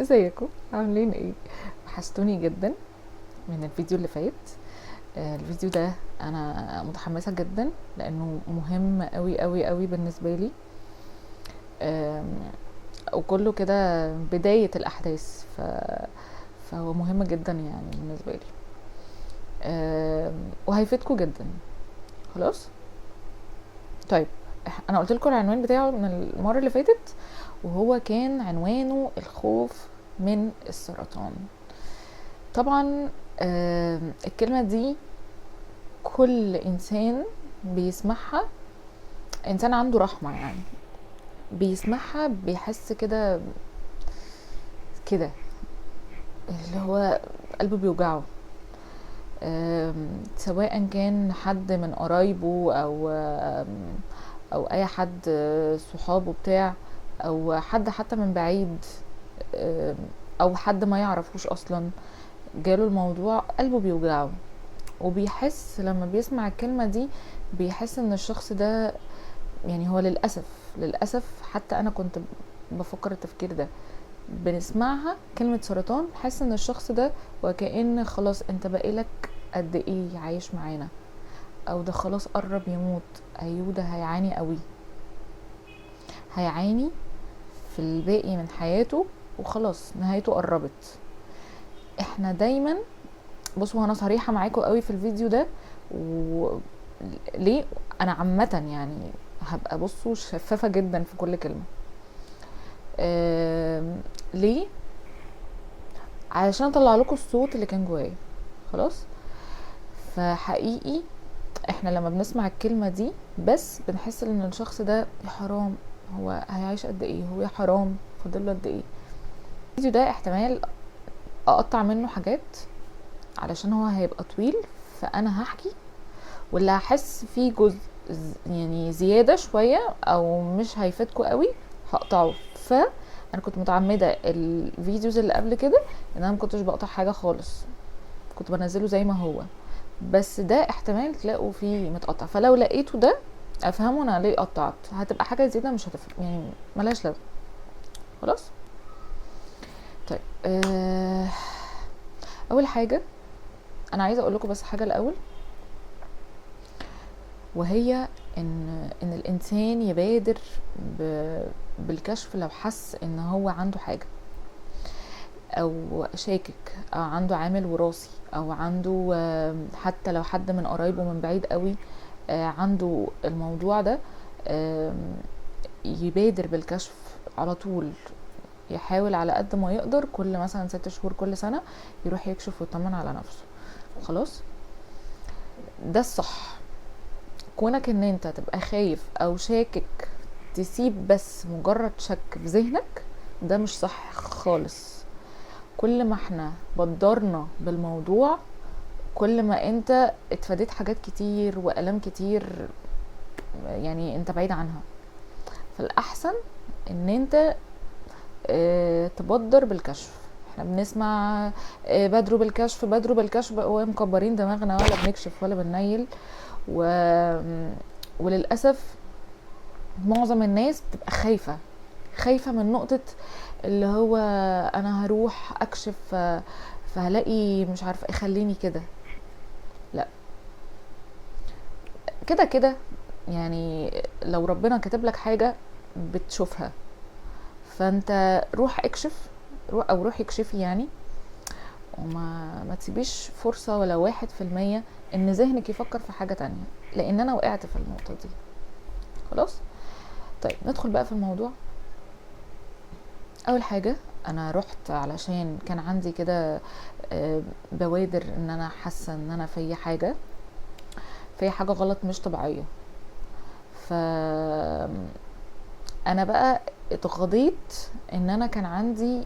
ازيكم؟ عاملين ايه؟ وحشتوني جدا من الفيديو اللي فات. الفيديو ده انا متحمسة جدا لانه مهم قوي قوي قوي بالنسبة لي، وكله كده بداية الاحداث، فهو مهم جدا بالنسبة لي، وهيفيدكم جدا. خلاص؟ طيب، انا قلت لكم العنوان بتاعه من المرة اللي فاتت، وهو كان عنوانه الخوف من السرطان. طبعا، الكلمة دي كل انسان بيسمعها، انسان عنده رحمة بيسمعها بيحس كده اللي هو قلبه بيوجعه، سواء كان حد من قرايبه او اي حد صحابه بتاع، او حد حتى من بعيد، او حد ما يعرفوش اصلا جاله الموضوع، قلبه بيوجعه، وبيحس لما بيسمع الكلمة دي بيحس ان الشخص ده هو للأسف حتى انا كنت بفكر التفكير ده، بنسمعها كلمة سرطان حاسس ان الشخص ده وكأن خلاص انت بقالك قد ايه عايش معانا، او ده خلاص قرب يموت، ايوه ده هيعاني قوي، هيعاني في الباقي من حياته وخلاص نهايته قربت. احنا دايما بصوا، انا صريحة معاكم قوي في الفيديو ده، وليه انا عامة هبقى شفافة جدا في كل كلمة. ليه؟ علشان اطلع لكم الصوت اللي كان جوايا. خلاص؟ فحقيقي احنا لما بنسمع الكلمة دي بس بنحس ان الشخص ده يا حرام هو هيعيش قد ايه، هو يا حرام فاضل له قد ايه. الفيديو ده احتمال اقطع منه حاجات علشان هو هيبقى طويل، فانا هحكي واللي هحس فيه جزء زيادة شوية او مش هيفيدكوا قوي هقطعه. فانا كنت متعمدة الفيديوز اللي قبل كده ان انا ما كنتش بقطع حاجة خالص، كنت بنزله زي ما هو، بس ده احتمال تلاقوا فيه متقطع، فلو لقيته ده افهموا انا ليه قطعت، هتبقى حاجة زيادة مش هتفرق، ملهاش لازمة. خلاص؟ طيب، اول حاجة انا عايزة اقول لكم بس حاجة الاول، وهي ان الانسان يبادر بالكشف لو حس ان هو عنده حاجة او شاكك او عنده عامل وراثي او عنده، حتى لو حد من قرايبه من بعيد قوي، عنده الموضوع ده، يبادر بالكشف على طول، يحاول على قد ما يقدر كل مثلا 6 شهور كل سنة يروح يكشف ويطمن على نفسه. خلاص؟ ده الصح. كونك ان انت تبقى خايف او شاكك تسيب بس مجرد شك في ذهنك، ده مش صح خالص. كل ما احنا بدرنا بالموضوع كل ما انت اتفاديت حاجات كتير والام كتير انت بعيد عنها. فالاحسن ان انت تبدر بالكشف. احنا بنسمع، بادروا بالكشف، بادروا بالكشف، ومكبرين دماغنا ولا بنكشف ولا بننيل، وللأسف معظم الناس بتبقى خايفة من نقطة اللي هو أنا هروح أكشف فهلاقي مش عارفة إيه، خليني كده. لا، كده كده لو ربنا كاتب لك حاجة بتشوفها، فأنت روح اكشف، روح أو روح اكشفي وما ما تسيبيش فرصة ولا 1% إن ذهنك يفكر في حاجة تانية، لأن أنا وقعت في النقطة دي. خلاص؟ طيب ندخل بقى في الموضوع. أول حاجة أنا رحت علشان كان عندي كده، بوادر إن أنا حاسة إن أنا في حاجة غلط مش طبيعية. ف أنا بقى اتغضيت إن أنا كان عندي،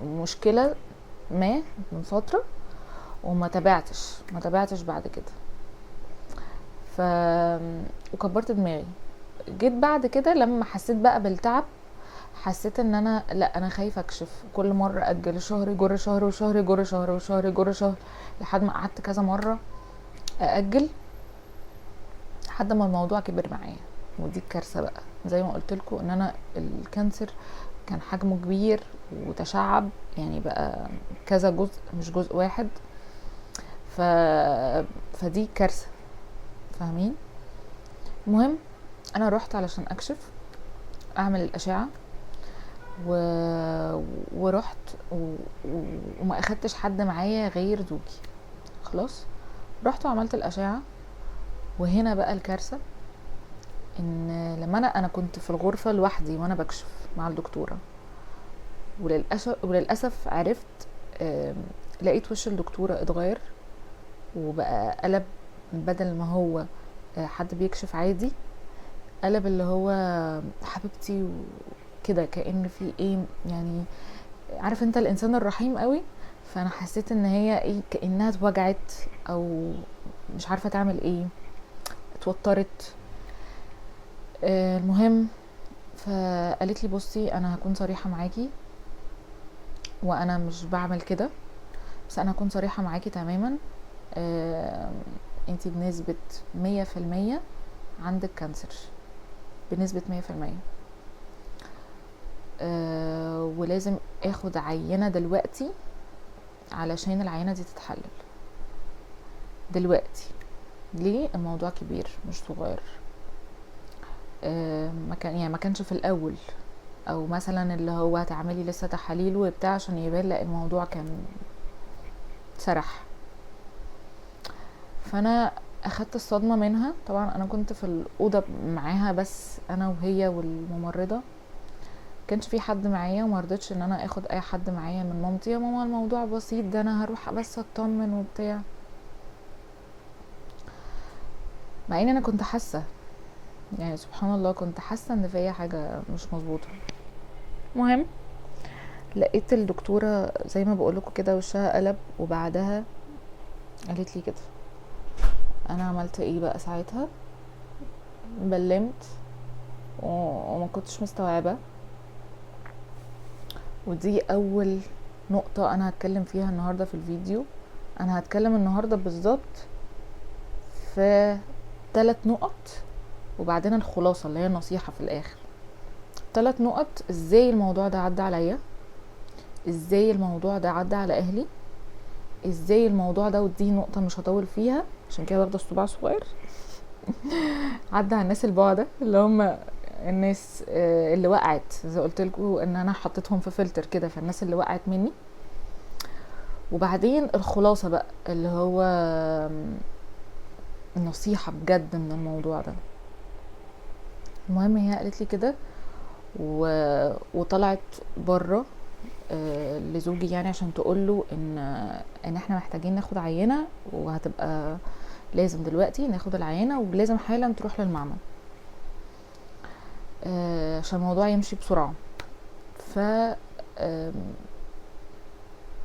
مشكلة ما من فترة وما تابعتش، ما تابعتش بعد كده، وكبرت دماغي. جيت بعد كده لما حسيت بقى بالتعب، حسيت ان انا لا، انا خايفه اكشف، كل مره اجل شهر يجر شهر وشهر يجر شهر وشهر يجر شهر، لحد ما قعدت كذا مره ااجل لحد ما الموضوع كبر معايا. ودي الكارثه بقى، زي ما قلت لكم ان انا الكانسر كان حجمه كبير وتشعب، يعني بقى كذا جزء مش جزء واحد. فدي كارثة، فاهمين؟ المهم انا رحت علشان اكشف، اعمل الاشعة، ورحت وما اخدتش حد معايا غير زوجي. خلاص رحت وعملت الاشعة. وهنا بقى الكارثة، ان لما انا كنت في الغرفة لوحدي وانا بكشف مع الدكتورة، وللأسف عرفت، لقيت وش الدكتورة اتغير وبقى قلب، بدل ما هو حد بيكشف عادي، قلب اللي هو حبيبتي وكده، كأن في ايه يعني، عارف انت الانسان الرحيم قوي. فانا حسيت ان هي ايه، كأنها اتوجعت او مش عارفة تعمل ايه، اتوترت. المهم فقالت لي بصي انا هكون صريحة معاكي، وانا مش بعمل كده، بس انا هكون صريحة معاكي تماما. انتي بنسبة 100% عندك cancer، بنسبة 100%. ولازم اخد عينة دلوقتي علشان العينة دي تتحلل دلوقتي. ليه؟ الموضوع كبير مش صغير. ما كانش في الاول، او مثلا اللي هو هتعملي لسه تحاليل وبتاع عشان يبان، لا الموضوع كان سرح. فانا اخدت الصدمة منها. طبعا انا كنت في الاوضة معاها بس انا وهي والممرضة، كانش في حد معايا، وما رضيتش ان انا اخد اي حد معايا من مامتي، يا ماما الموضوع بسيط، ده انا هروح بس اطمن وبتاع، مع ان انا كنت حاسة، سبحان الله كنت حاسة ان فيا حاجة مش مظبوطة. المهم لقيت الدكتورة زي ما بقولكوا كده وشها قلب، وبعدها قالت لي كده. انا عملت ايه بقى ساعتها؟ بلمت وما كنتش مستوعبة. ودي اول نقطة انا هتكلم فيها النهاردة في الفيديو. انا هتكلم النهاردة بالظبط في 3 نقط، وبعدين الخلاصة اللي هي النصيحة في الاخر. 3 نقط: ازاي الموضوع ده عدى عليا، ازاي الموضوع ده عدى على اهلي، ازاي الموضوع ده، ودي نقطة مش هطول فيها عشان كده واخدة الصباع صغير، عدى على الناس البعدة اللي هم الناس اللي وقعت، زي قلت لكم ان انا حطيتهم في فلتر كده، فالناس اللي وقعت مني. وبعدين الخلاصة بقى اللي هو النصيحة بجد من الموضوع ده. المهم هي قالت لي كده وطلعت بره لزوجي عشان تقول له ان احنا محتاجين ناخد عينة، وهتبقى لازم دلوقتي ناخد العينة، ولازم حالا تروح للمعمل، عشان الموضوع يمشي بسرعة.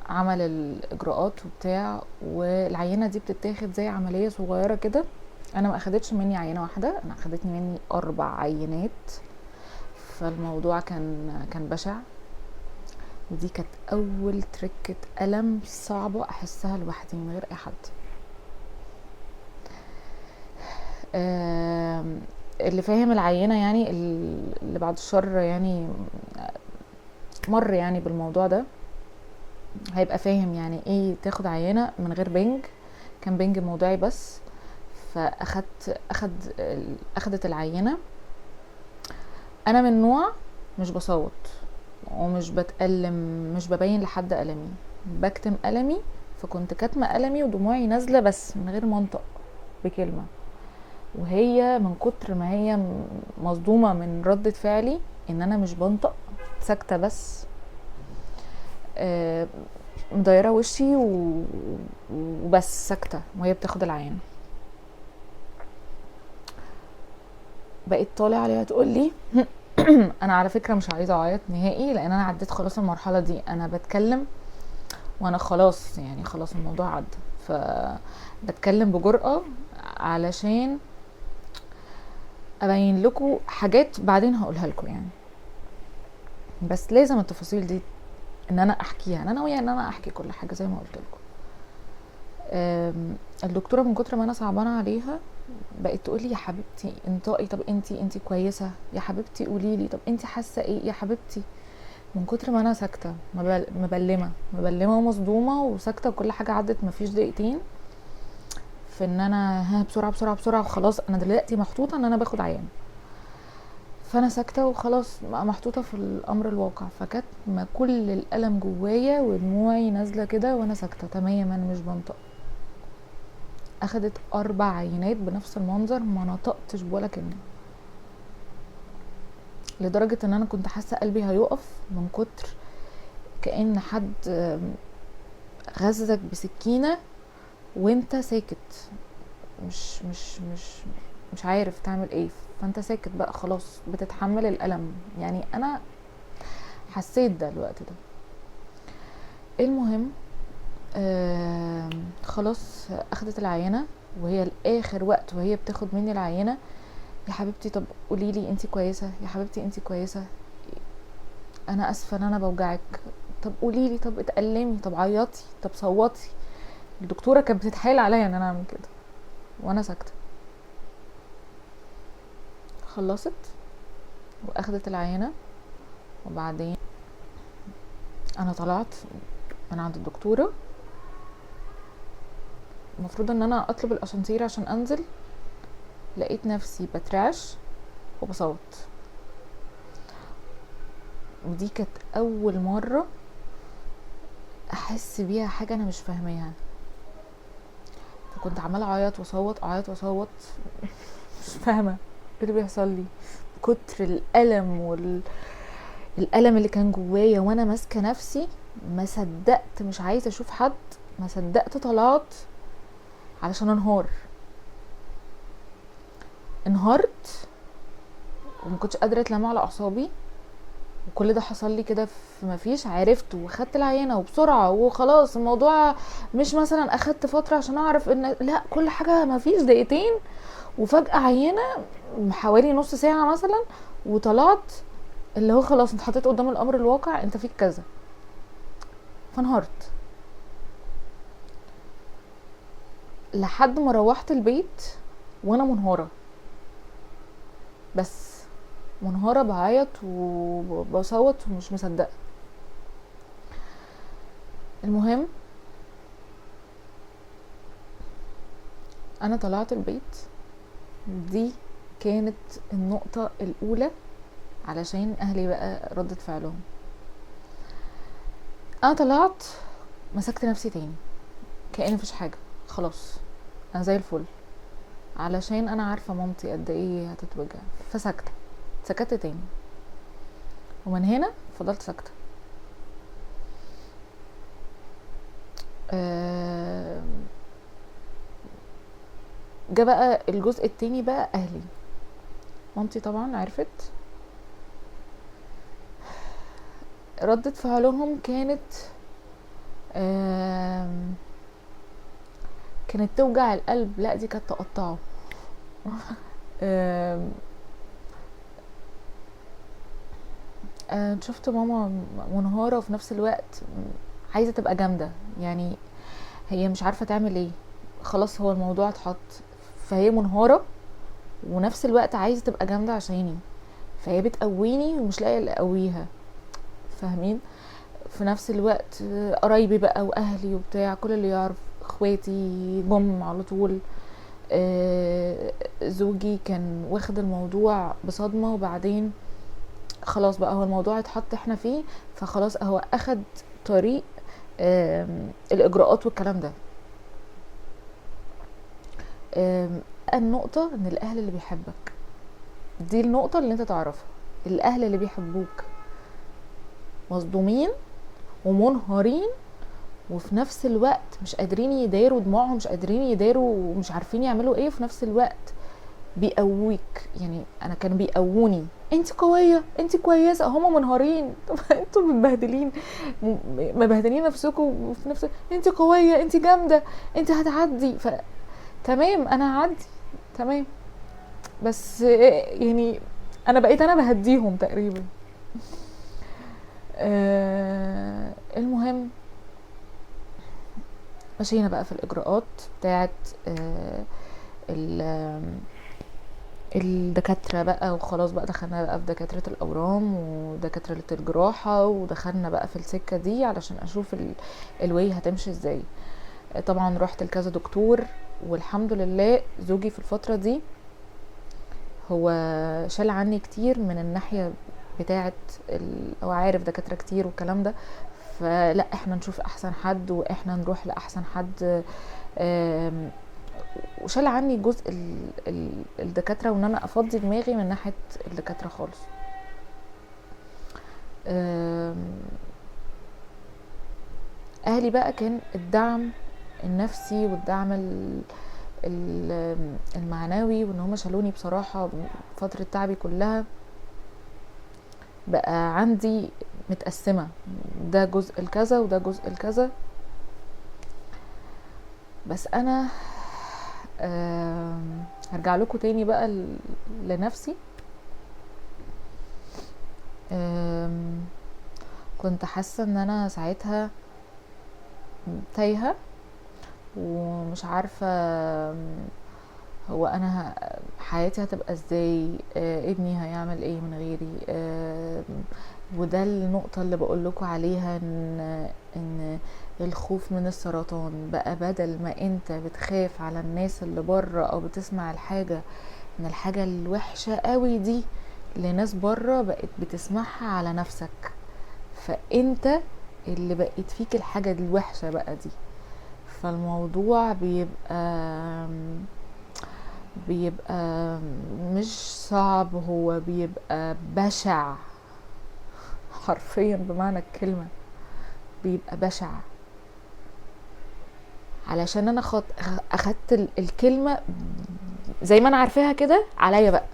عمل الإجراءات وبتاع، والعينة دي بتتاخد زي عملية صغيرة كده. أنا ما أخدتش مني عينة واحدة، أنا أخدتني مني 4 عينات، فالموضوع كان بشع. ودي كانت أول تركة ألم صعبة أحسها لوحدي من غير أي حد. اللي فاهم العينة اللي بعد الشر مر بالموضوع ده هيبقى فاهم يعني ايه تاخد عينة من غير بنج. كان بنج موضعي بس، اخدت العينة. انا من نوع مش بصوت ومش بتألم، مش ببين لحد ألمي، بكتم ألمي، فكنت كاتمة ألمي ودموعي نازلة بس من غير ما انطق بكلمة. وهي من كتر ما هي مصدومة من ردة فعلي ان انا مش بنطق، ساكتة بس، مدايرة وشي وبس ساكتة وهي بتاخد العين. بقيت طالعة عليها تقول لي انا على فكرة مش عايزة اعيط نهائي، لان انا عديت خلاص المرحلة دي، انا بتكلم وانا خلاص خلاص الموضوع عدى، فبتكلم بجرأة علشان ابين لكم حاجات بعدين هقولها لكم بس لازم التفاصيل دي ان انا احكيها. انا ناوية ان انا احكي كل حاجة زي ما قلت لكم. الدكتورة من كتر ما انا صعبانة عليها بقت تقول لي يا حبيبتي انطقي، طب انتي كويسة يا حبيبتي، قولي لي، طب انتي حاسة ايه يا حبيبتي. من كتر ما انا ساكته، مبلمه مبلمه ومصدومه وساكته، وكل حاجة عدت مفيش دقيقتين في ان انا ها بسرعة بسرعة بسرعة وخلاص. انا دلوقتي محطوطة ان انا باخد عيان، فانا ساكته وخلاص محطوطة في الامر الواقع. فكانت ما كل الالم جوايا ودموعي نازله كده وانا ساكته تماما مش بنطق. اخدت 4 عينات بنفس المنظر، ما نطقتش ولا كلمة، لدرجة ان انا كنت حاسه قلبي هيقف من كتر كأن حد غزك بسكينة وانت ساكت، مش مش مش مش عارف تعمل ايه، فانت ساكت بقى خلاص بتتحمل الألم. يعني انا حسيت ده الوقت ده. المهم خلاص اخدت العينة، وهي الاخر وقت وهي بتاخد مني العينة، يا حبيبتي طب قولي لي انتي كويسة، يا حبيبتي انتي كويسة، انا اسفة ان انا بوجعك، طب قولي لي، طب اتألمي، طب عيطي، طب صوتي. الدكتورة كانت بتتحايل عليا ان انا اعمل كده وانا ساكتة. خلصت واخدت العينة، وبعدين انا طلعت من عند الدكتورة، المفروض ان انا اطلب الاسانسير عشان انزل، لقيت نفسي بترعش وبصوت. ودي كانت اول مرة احس بيها حاجة انا مش فاهماها، فكنت عمالة اعيط واصوت، اعيط واصوت، مش فاهمة ايه اللي بيحصل لي، كتر الألم الألم اللي كان جوايا وانا ماسكة نفسي، ما صدقت مش عايزة اشوف حد، ما صدقت طلعت علشان انهار. انهارت وما كنتش قادرة اتلم على اعصابي، وكل ده حصل لي كده في ما فيش. عرفت وخدت العينة وبسرعة وخلاص، الموضوع مش مثلا اخدت فترة عشان اعرف ان لا، كل حاجة ما فيش دقيقتين، وفجأة عينة حوالي نص ساعة مثلا، وطلعت اللي هو خلاص انت حطيت قدام الامر الواقع، انت فيك كذا. فانهارت لحد ما روحت البيت وانا منهارة، بس منهارة بعيط وبصوت ومش مصدقة. المهم انا طلعت البيت، دي كانت النقطة الاولى علشان اهلي بقى ردة فعلهم. انا طلعت مسكت نفسي تاني كأن مفيش حاجة، خلاص انا زي الفل، علشان انا عارفة مامتي قد ايه هتتوجع، فسكت، سكت تاني، ومن هنا فضلت ساكتة. جه بقى الجزء التاني بقى اهلي. مامتي طبعا عرفت، ردة فعلهم كانت توجع القلب، لا دي كانت تقطعه. شفت ماما منهارة وفي نفس الوقت عايزة تبقى جامدة، يعني هي مش عارفة تعمل ايه، خلاص هو الموضوع اتحط، فهي منهارة ونفس الوقت عايزة تبقى جامدة عشاني، فهي بتقويني ومش لاقية اللي اقويها، فاهمين؟ في نفس الوقت قرايبي بقى واهلي وبتاع، كل اللي يعرف، اخواتي جم على طول. زوجي كان واخد الموضوع بصدمة، وبعدين خلاص بقى هو الموضوع اتحط احنا فيه، فخلاص هو اخد طريق الاجراءات والكلام ده. النقطة ان الاهل اللي بيحبك، دي النقطة اللي انت تعرفها، الاهل اللي بيحبوك مصدومين ومنهارين، وفي نفس الوقت مش قادرين يداروا دموعهم، مش قادرين يداروا ومش عارفين يعملوا ايه، وفي نفس الوقت بيقويك. يعني انا كانوا بيقووني، انت قوية، انت كويسة، هما منهارين، طب انتوا متبهدلين، مبهدلين نفسكم، وفي نفس انت قوية، انت جامدة، انت هتعدي، تمام انا هعدي تمام، بس يعني انا بقيت انا بهديهم تقريبا. المهم مشينا بقى في الاجراءات بتاعت الدكاترة بقى، وخلاص بقى دخلنا بقى في دكاترة الأورام ودكاترة الجراحة، ودخلنا بقى في السكة دي علشان أشوف ال way هتمشي ازاي. طبعا رحت لكذا دكتور، والحمد لله زوجي في الفترة دي هو شال عني كتير من الناحية بتاعة هو عارف دكاترة كتير والكلام ده، فلا احنا نشوف احسن حد واحنا نروح لأحسن حد. وشال عني جزء الدكاترة، وان انا افضي دماغي من ناحية الدكاترة خالص. اهلي بقى كان الدعم النفسي والدعم المعنوي، وان هم شالوني بصراحة فترة تعبي كلها. بقى عندي متقسمة، ده جزء الكذا وده جزء الكذا. بس انا هرجع لكم تاني بقى لنفسي. كنت حاسة ان انا ساعتها تايهة ومش عارفة هو انا حياتي هتبقى ازاي، ابني هيعمل ايه من غيري. وده النقطة اللي بقول لكم عليها، ان الخوف من السرطان بقى بدل ما انت بتخاف على الناس اللي بره او بتسمع الحاجة من الحاجة الوحشة قوي دي لناس بره، بقت بتسمعها على نفسك، فانت اللي بقت فيك الحاجة دي الوحشة بقى دي. فالموضوع بيبقى مش صعب، هو بيبقى بشع حرفيا بمعنى الكلمة، بيبقى بشع. علشان انا اخدت الكلمة زي ما انا عارفاها كده عليا بقى،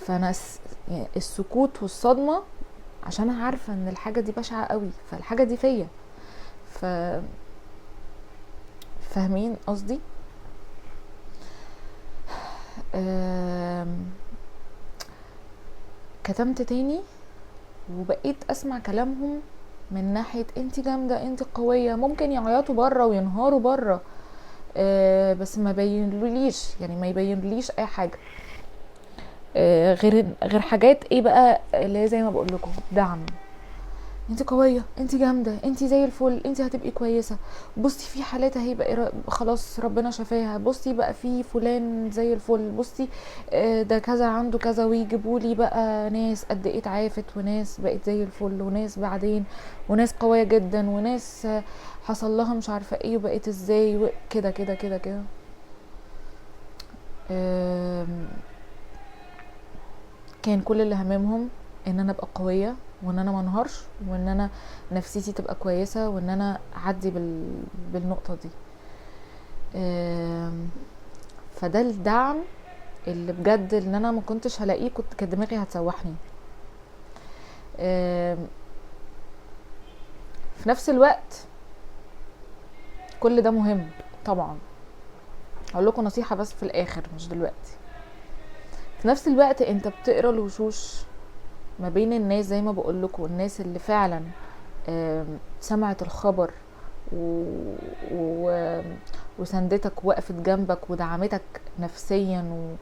فانا السكوت والصدمة عشان انا عارفة ان الحاجة دي بشعة قوي، فالحاجة دي فيا. فاهمين قصدي؟ كتمت تاني وبقيت اسمع كلامهم من ناحية انتي جامدة انتي قوية. ممكن يعيطوا برا وينهاروا برا، بس ما بينلوليش، يعني ما يبينليش اي حاجة، غير حاجات ايه بقى اللي هي زي ما بقول لكم دعم، انتي قوية انتي جامدة انتي زي الفل انتي هتبقي كويسة، بصي في حالات اهي بقى خلاص ربنا شفاها، بصي بقى في فلان زي الفل، بصي ده كذا عنده كذا، ويجيبولي بقى ناس قد ايه اتعافت وناس بقت زي الفل وناس بعدين وناس قوية جدا وناس حصل لها مش عارفة ايه وبقت ازاي وكده كده كده كده. كان كل اللي هممهم ان انا ابقى قوية وان انا ما انهارش وان انا نفسيتي تبقى كويسة وان انا اعدي بالنقطة دي. فده الدعم اللي بجد ان انا ما كنتش هلاقيه، كانت دماغي هتسوحني. في نفس الوقت كل ده مهم طبعا، هقول لكم نصيحة بس في الاخر مش دلوقتي. في نفس الوقت انت بتقرا الوشوش ما بين الناس، زي ما بقول لكم الناس اللي فعلا سمعت الخبر وسندتك ووقفت جنبك ودعمتك نفسيا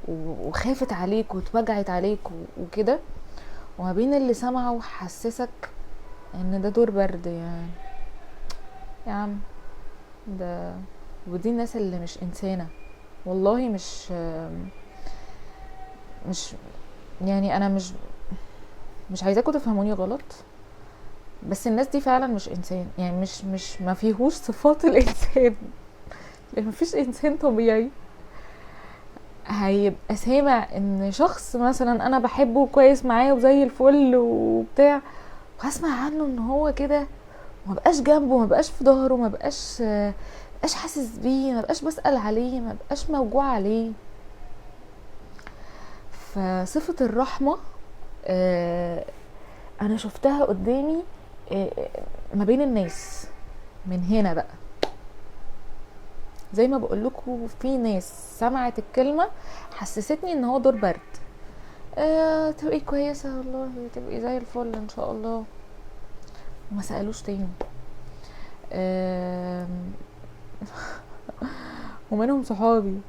وخافت عليك واتوجعت عليك وكده، وما بين اللي سمعه وحسسك ان ده دور برد، يعني يا عم ده. ودي الناس اللي مش انسانة والله، مش مش يعني انا مش عايزاكم تفهموني غلط، بس الناس دي فعلا مش انسان، يعني مش ما فيهوش صفات الانسان، لان ما فيش انسان طبيعي هيبقى سامع ان شخص مثلا انا بحبه كويس معايا وزي الفل وبتاع، وهسمع عنه ان هو كده وما بقاش جنبه، ما بقاش في ظهره، ما بقاش حاسس بيه، ما بقاش بسأل عليه، ما بقاش موجوع عليه. فصفة الرحمة انا شفتها قدامي ما بين الناس من هنا بقى، زي ما بقول لكم في ناس سمعت الكلمة حسستني ان هو دور برد، تبقي كويسة والله، تبقي زي الفل ان شاء الله، وما سألوش تاني. ومنهم صحابي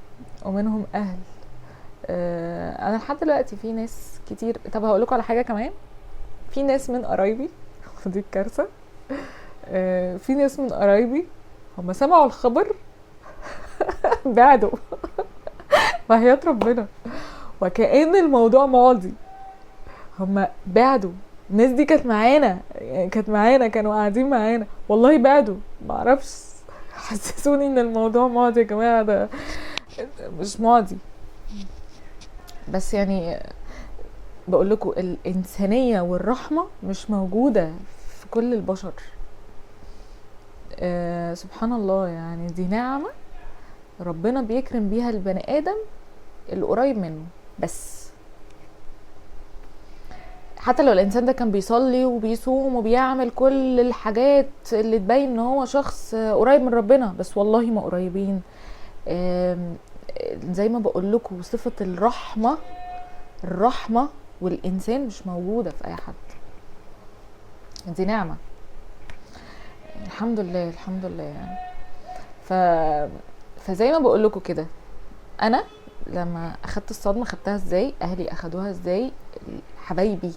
ومنهم اهل، انا لحد دلوقتي في ناس كتير. طب هقول لكم على حاجة كمان، في ناس من قرايبي دي الكارثة، في ناس من قرايبي هم سمعوا الخبر بعدوا وحياة ربنا، وكأن الموضوع ماضي، هم بعدوا. الناس دي كانت معانا، يعني كانت معانا، كانوا قاعدين معانا والله، بعدوا، معرفش، حسسوني ان الموضوع ماضي. يا جماعة ده مش ماضي. بس بقول لكم الإنسانية والرحمة مش موجودة في كل البشر. سبحان الله، دي نعمة ربنا بيكرم بيها البني آدم القريب منه. بس حتى لو الإنسان ده كان بيصلي وبيصوم وبيعمل كل الحاجات اللي تبين إن هو شخص قريب من ربنا، بس والله ما قريبين. زي ما بقول لكم صفة الرحمة والإنسان مش موجودة في أي حد. دي نعمة، الحمد لله، الحمد لله. فزي ما بقول لكم كده، أنا لما أخدت الصدمة أخدتها إزاي، أهلي أخدوها إزاي، حبايبي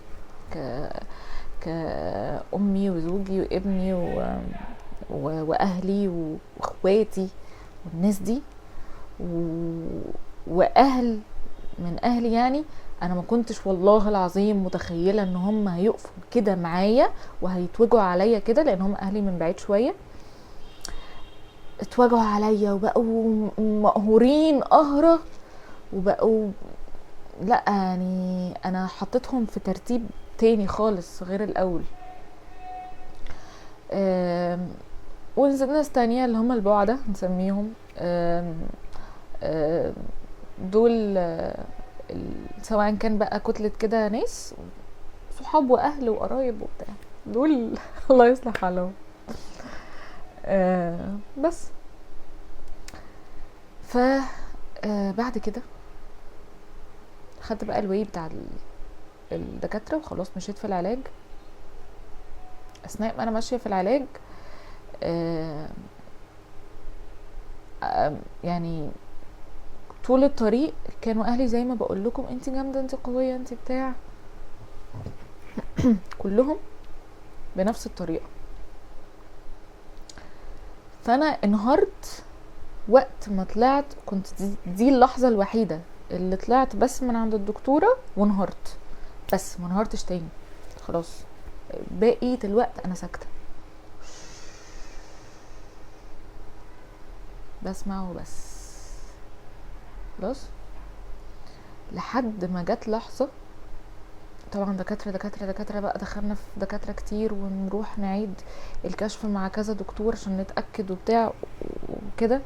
كأمي وزوجي وابني وأهلي وإخواتي والناس دي وأهل من أهلي، أنا ما كنتش والله العظيم متخيلة إن هم هيقفوا كده معايا وهيتوجعوا عليا كده، لأن هم أهلي من بعيد شوية. اتوجعوا عليا وبقوا مقهورين قهرة، وبقوا لا، أنا حطيتهم في ترتيب تاني خالص غير الأول. وناس تانية اللي هم البعدة نسميهم، دول، سواء كان بقى كتلة كده ناس صحاب وأهل وقرايب وبتاع، دول الله يصلح حالهم. بس بعد كده خدت بقى الواي بتاع الدكاترة وخلاص مشيت في العلاج. أثناء ما أنا ماشية في العلاج، طول الطريق كانوا أهلي زي ما بقول لكم انتي جامدة، انتي قوية، انتي بتاع، كلهم بنفس الطريقة. فأنا انهارت وقت ما طلعت، كنت دي اللحظة الوحيدة اللي طلعت بس من عند الدكتورة وانهارت، بس ما انهارتش تاني خلاص. بقية الوقت أنا ساكتة بسمع وبس خلاص، لحد ما جت لحظة. طبعا دكاترة دكاترة دكاترة بقى، دخلنا في دكاترة كتير ونروح نعيد الكشف مع كذا دكتور عشان نتأكد وبتاع وكده.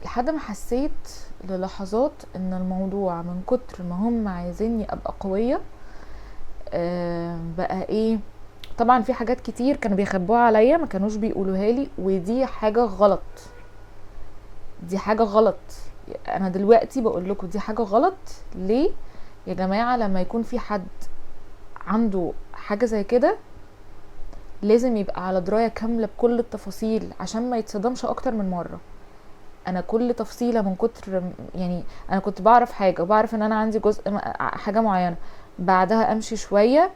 لحد ما حسيت للحظات ان الموضوع من كتر ما هم عايزيني ابقى قوية، بقى ايه. طبعا في حاجات كتير كانوا بيخبوها عليا ما كانوش بيقولوها لي، ودي حاجة غلط، دي حاجة غلط. انا دلوقتي بقول لكم دي حاجة غلط. ليه يا جماعة؟ لما يكون في حد عنده حاجة زي كده لازم يبقى على دراية كاملة بكل التفاصيل عشان ما يتصدمش اكتر من مرة. انا كل تفصيلة من كتر انا كنت بعرف حاجة وبعرف ان انا عندي جزء حاجة معينة، بعدها امشي شوية،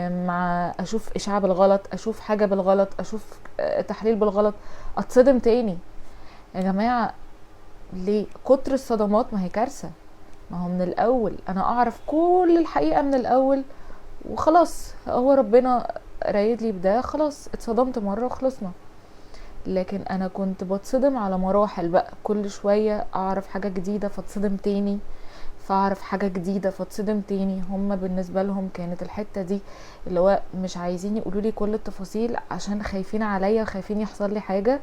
مع اشوف اشعة بالغلط، اشوف حاجة بالغلط، اشوف، تحليل بالغلط، اتصدم تاني. يا جماعة ليه كتر الصدمات؟ ما هي كارثة. ما هو من الاول انا اعرف كل الحقيقة من الاول وخلاص، هو ربنا رايد لي بده، خلاص اتصدمت مرة وخلصنا. لكن انا كنت بتصدم على مراحل بقى، كل شوية اعرف حاجة جديدة فاتصدم تاني، فاعرف حاجة جديدة فاتصدم تاني. هم بالنسبة لهم كانت الحتة دي اللي هو مش عايزين يقولوا لي كل التفاصيل عشان خايفين عليا وخايفين يحصل لي حاجة،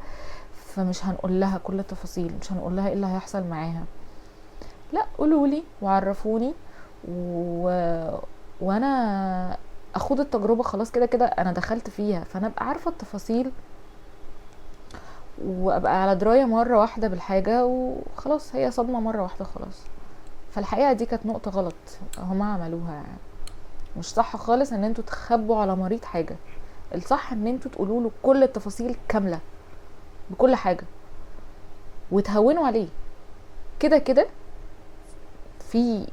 فمش هنقول لها كل التفاصيل، مش هنقول لها ايه اللي هيحصل معاها. لا، قولوا لي وعرفوني وانا اخوض التجربة، خلاص كده كده انا دخلت فيها، فانا ابقى عارفة التفاصيل وابقى على دراية مرة واحدة بالحاجة وخلاص، هي صدمة مرة واحدة خلاص. فالحقيقة دي كانت نقطة غلط هما عملوها، مش صح خالص ان انتوا تخبوا على مريض حاجة. الصح ان انتوا تقولوا له كل التفاصيل كاملة بكل حاجة. وتهونوا عليه. كده كده في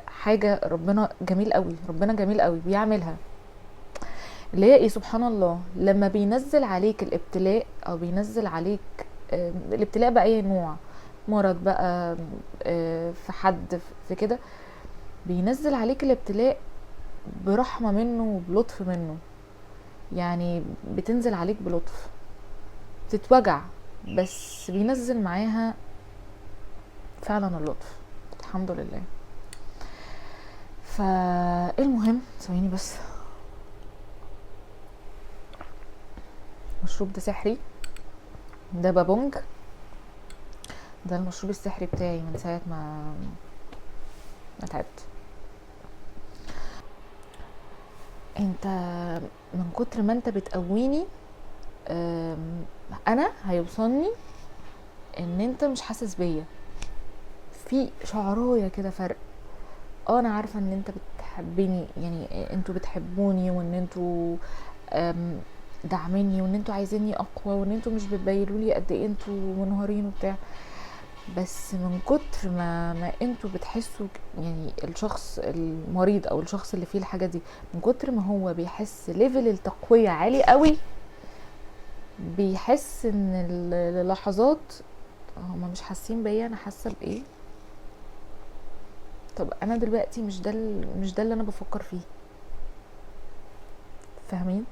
حاجة ربنا جميل قوي، ربنا جميل قوي بيعملها، اللي هي ايه؟ سبحان الله، لما بينزل عليك الابتلاء او بينزل عليك الابتلاء بأي نوع، مرض بقى، في حد، في كده، بينزل عليك الابتلاء برحمة منه وبلطف منه. يعني بتنزل عليك بلطف، بتتوجع بس بينزل معاها فعلا اللطف، الحمد لله. فالمهم ثواني بس، المشروب ده سحري، ده بابونج، ده المشروب السحري بتاعي من ساعة ما تعبت. انت من كتر ما انت بتقويني، انا هيوصلني ان انت مش حاسس بيا، في شعرايه كده فرق. انا عارفه ان انت بتحبني، يعني انتوا بتحبوني، وان انتوا دعميني، وان انتوا عايزيني اقوى، وان انتوا مش بتبينوا لي قد ايه انتوا منهارين وبتاع، بس من كتر ما انتوا بتحسوا، يعني الشخص المريض او الشخص اللي فيه الحاجة دي، من كتر ما هو بيحس level التقويه عالي قوي، بيحس ان اللحظات هما مش حاسين بيا، انا حاسه بايه؟ طب انا دلوقتي مش ده اللي انا بفكر فيه. فاهمين؟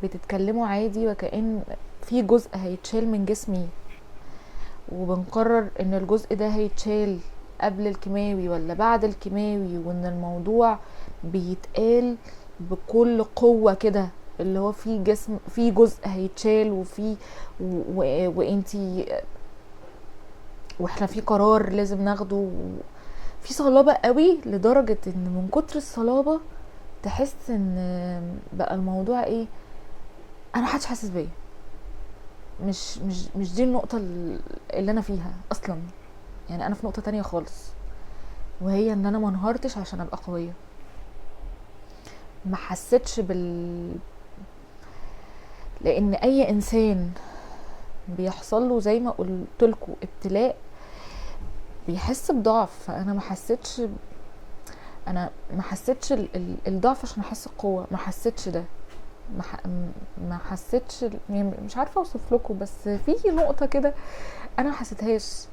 بتتكلموا عادي وكأن في جزء هيتشال من جسمي، وبنقرر ان الجزء ده هيتشال قبل الكيماوي ولا بعد الكيماوي، وان الموضوع بيتقال بكل قوة كده، اللي هو في جسم، في جزء هيتشال، وفي وانتي واحنا في قرار لازم ناخده. في صلابة قوي، لدرجة ان من كتر الصلابة تحس ان بقى الموضوع ايه، انا محدش حاسس بيا، مش مش مش دي النقطة اللي انا فيها اصلا. يعني انا في نقطة تانية خالص، وهي ان انا ما انهارتش عشان ابقى قوية، ما حسيتش لان اي انسان بيحصل له زي ما قلت لكم ابتلاء بيحس بضعف. فانا ما حسيتش، انا ما حسيتش الضعف عشان احس القوة، ما حسيتش ده، ما حسيتش، يعني مش عارفه اوصف لكم، بس في نقطة كده انا ما حسيتهاش.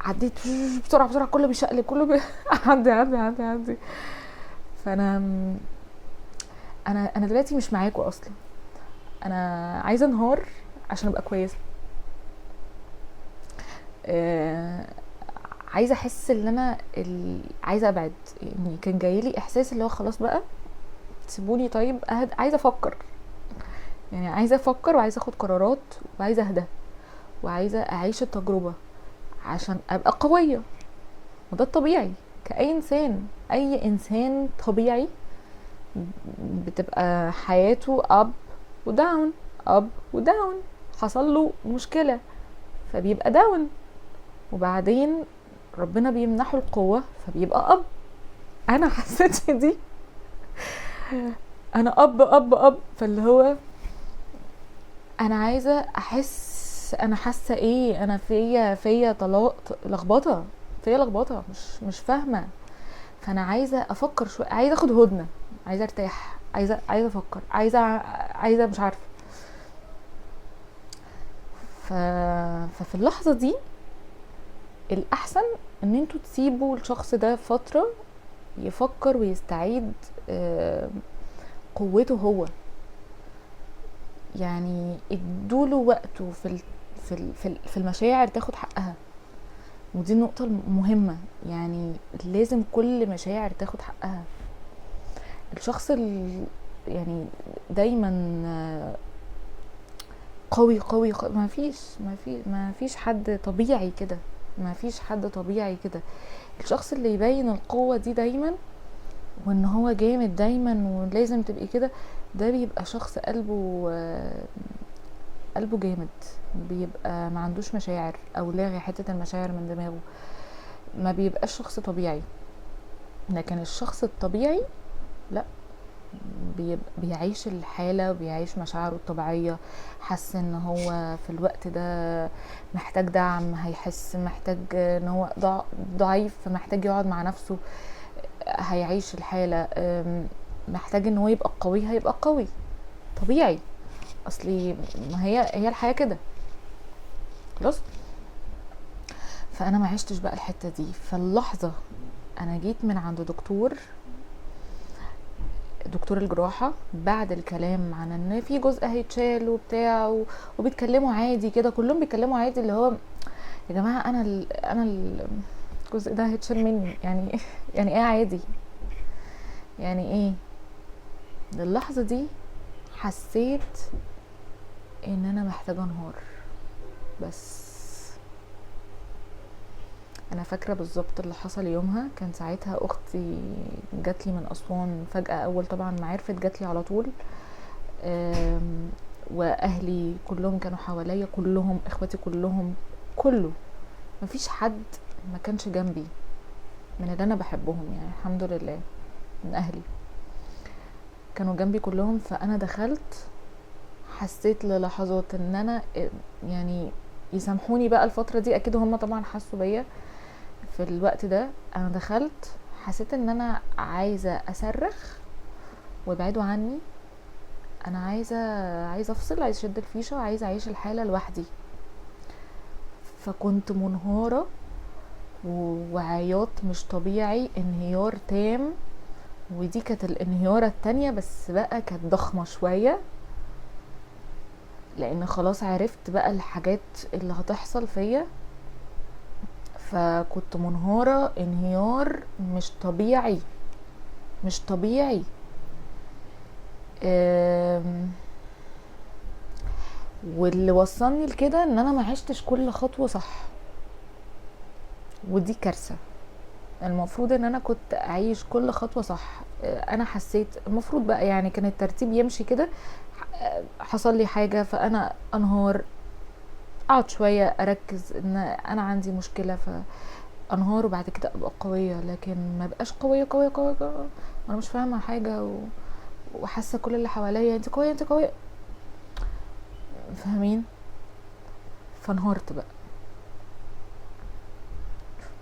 عديت بسرعة بسرعة، كله بيشقلب، كله عدي عدي عدي عدي. فانا انا انا دلوقتي مش معاكم اصلا، انا عايزه انهار عشان ابقى كويسة، عايزه احس ان انا عايزه ابعد. يعني كان جايلي احساس اللي هو خلاص بقى سيبوني، طيب عايزه افكر، يعني عايزه افكر وعايزه اخد قرارات وعايزه اهدى وعايزه اعيش التجربة عشان ابقى قوية. وده الطبيعي كأي انسان، اي انسان طبيعي بتبقى حياته up و down، up و down. حصل له مشكلة فبيبقى down، وبعدين ربنا بيمنحه القوة فبيبقى up. انا حسيت دي، انا up up up. فاللي هو انا عايزه احس انا حاسه ايه، انا فيا طلاق، لخبطة، فيا لخبطة، مش فاهمه. فانا عايزه افكر شوية، عايزه اخد هدنة، عايزه ارتاح، عايزه افكر، عايزه مش عارفه. ففي اللحظة دي الاحسن ان انتوا تسيبوا الشخص ده فترة يفكر ويستعيد قوته هو. يعني ادوله وقته في المشاعر تاخد حقها. ودي النقطة المهمة، يعني لازم كل مشاعر تاخد حقها. الشخص يعني دايما قوي قوي، ما فيش حد طبيعي كده، ما فيش حد طبيعي كده. الشخص اللي يبين القوة دي دايما وان هو جامد دايما ولازم تبقي كده، ده بيبقى شخص قلبه جامد، بيبقى ما عندوش مشاعر او لاغي حتة المشاعر من دماغه، ما بيبقاش شخص طبيعي. لكن الشخص الطبيعي لا، بيعيش الحالة وبيعيش مشاعره الطبيعية، حس ان هو في الوقت ده محتاج دعم، هيحس محتاج ان هو ضعيف فمحتاج يقعد مع نفسه، هيعيش الحالة. محتاج ان هو يبقى قوي، هيبقى قوي طبيعي، اصلي ما هي الحياة كده خلاص. فانا ما عشتش بقى الحتة دي. فاللحظة انا جيت من عند دكتور الجراحة بعد الكلام عن ان في جزء هيتشال وبتاع، وبيتكلموا عادي كده، كلهم بيتكلموا عادي، اللي هو يا جماعة انا الجزء ده هيتشال مني، يعني ايه عادي، يعني ايه. للحظة دي حسيت ان انا محتاجة انهار. بس انا فاكرة بالظبط اللي حصل يومها. كان ساعتها اختي جاتلي من اسوان فجأة، اول طبعا ما عرفت جاتلي على طول، واهلي كلهم كانوا حواليا، كلهم اخواتي كلهم، كله مفيش حد ما كانش جنبي من اللي انا بحبهم، يعني الحمد لله من اهلي كانوا جنبي كلهم. فانا دخلت حسيت للحظات ان انا يعني يسامحوني بقى الفترة دي، اكيد هم طبعا حسوا بيا في الوقت ده. انا دخلت حسيت ان انا عايزة اصرخ وابعدوا عني، انا عايزة افصل، عايزة اشد الفيشة، عايزة اعيش الحالة لوحدي. فكنت منهارة وعياط مش طبيعي، انهيار تام. ودي كانت الانهيارة التانية، بس بقى كانت ضخمة شوية، لان خلاص عرفت بقى الحاجات اللي هتحصل فيا. فكنت منهارة انهيار مش طبيعي، مش طبيعي. واللي وصلني لكده ان انا ما عشتش كل خطوة صح، ودي كارثة. المفروض ان انا كنت اعيش كل خطوة صح. انا حسيت المفروض بقى يعني كان الترتيب يمشي كده، حصل لي حاجة فانا انهار، اقعد شوية اركز ان انا عندي مشكلة فانهار، وبعد كده ابقى قوية. لكن ما بقاش قوية قوية قوية قوية وانا مش فاهمة حاجة وحاسة كل اللي حواليا انت قوية انت قوية، فاهمين؟ فانهارت بقى،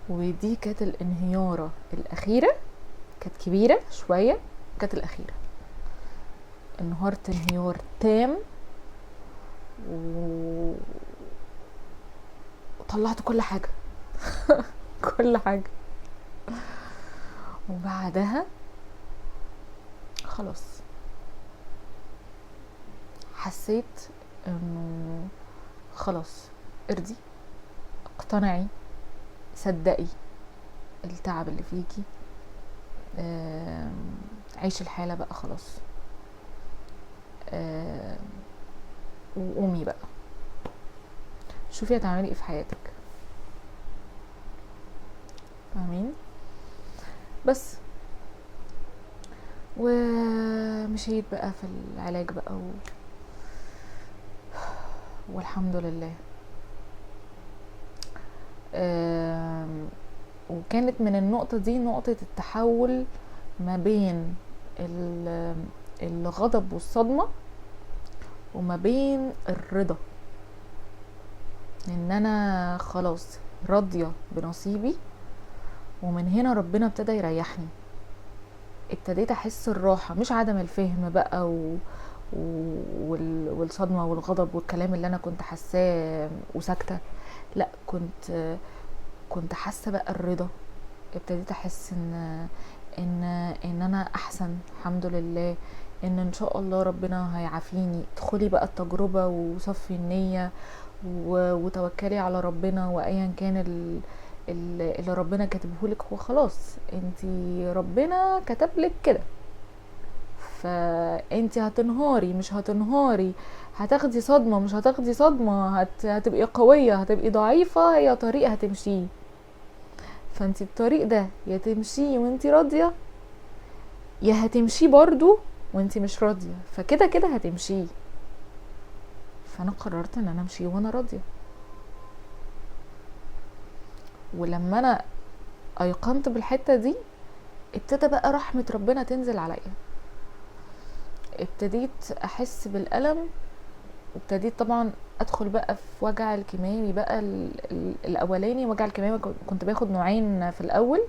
ودي كانت الانهيارة الأخيرة، كانت كبيرة شوية، كانت الأخيرة. انهارت انهيار تام وطلعت كل حاجة كل حاجة. وبعدها خلاص حسيت انه خلاص ارضي، اقتنعي، صدقي التعب اللي فيكي، عيشي الحالة بقى خلاص، وقومي بقى شوفي هتعملي ايه في حياتك، فاهمين؟ بس ومشيت بقى في العلاج بقى والحمد لله. وكانت من النقطة دي نقطة التحول ما بين الغضب والصدمة وما بين الرضا، ان انا خلاص راضية بنصيبي. ومن هنا ربنا ابتدى يريحني، ابتديت احس الراحة، مش عدم الفهم بقى والصدمة والغضب والكلام اللي انا كنت حاساه وساكتة، لا كنت حاسة بقى الرضا. ابتديت احس ان انا احسن الحمد لله، ان شاء الله ربنا هيعافيني. ادخلي بقى التجربة وصفي النية وتوكلي على ربنا، وايا كان اللي ربنا كاتبهولك هو خلاص، انتي ربنا كتبلك كده، فانتي هتنهاري مش هتنهاري، هتاخدي صدمة مش هتاخدي صدمة، هتبقي قوية هتبقي ضعيفة، هي طريق هتمشيه. فانتي الطريق ده يا تمشيه وانتي راضية، يا هتمشيه برضو وانتي مش راضية، فكده كده هتمشيه. فانا قررت ان انا امشي وانا راضية. ولما انا ايقنت بالحتة دي ابتدى بقى رحمة ربنا تنزل عليا. ابتديت احس بالالم، وابتديت طبعا ادخل بقى في وجع الكيماوي بقى الاولاني. وجع الكيماوي كنت باخد نوعين في الاول،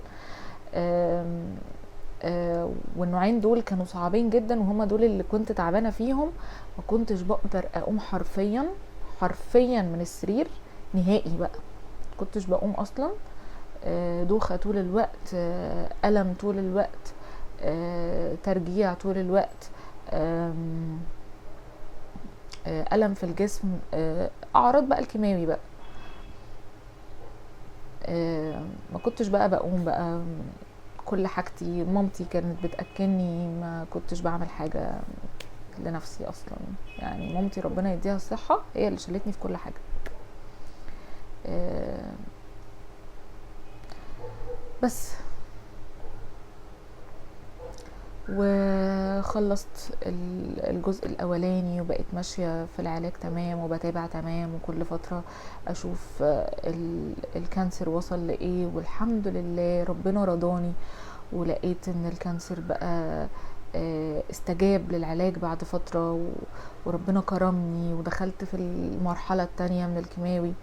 والنوعين دول كانوا صعبين جدا، وهما دول اللي كنت تعبانة فيهم. ما كنتش بقدر اقوم حرفيا من السرير نهائي بقى، كنتش بقوم اصلا. دوخه طول الوقت، الم طول الوقت، ترجيع طول الوقت، الم في الجسم، اعراض بقى الكيماوي بقى. ما كنتش بقى بقوم بقى، كل حاجتي مامتي كانت بتأكلني، ما كنتش بعمل حاجة لنفسي أصلا. يعني مامتي ربنا يديها الصحة هي اللي شالتني في كل حاجة. بس وخلصت الجزء الأولاني، وبقيت ماشية في العلاج تمام، وبتابع تمام، وكل فترة أشوف ال cancer وصل لإيه، والحمد لله ربنا رضاني ولقيت إن ال cancer بقى استجاب للعلاج بعد فترة، وربنا كرمني ودخلت في المرحلة التانية من الكيماوي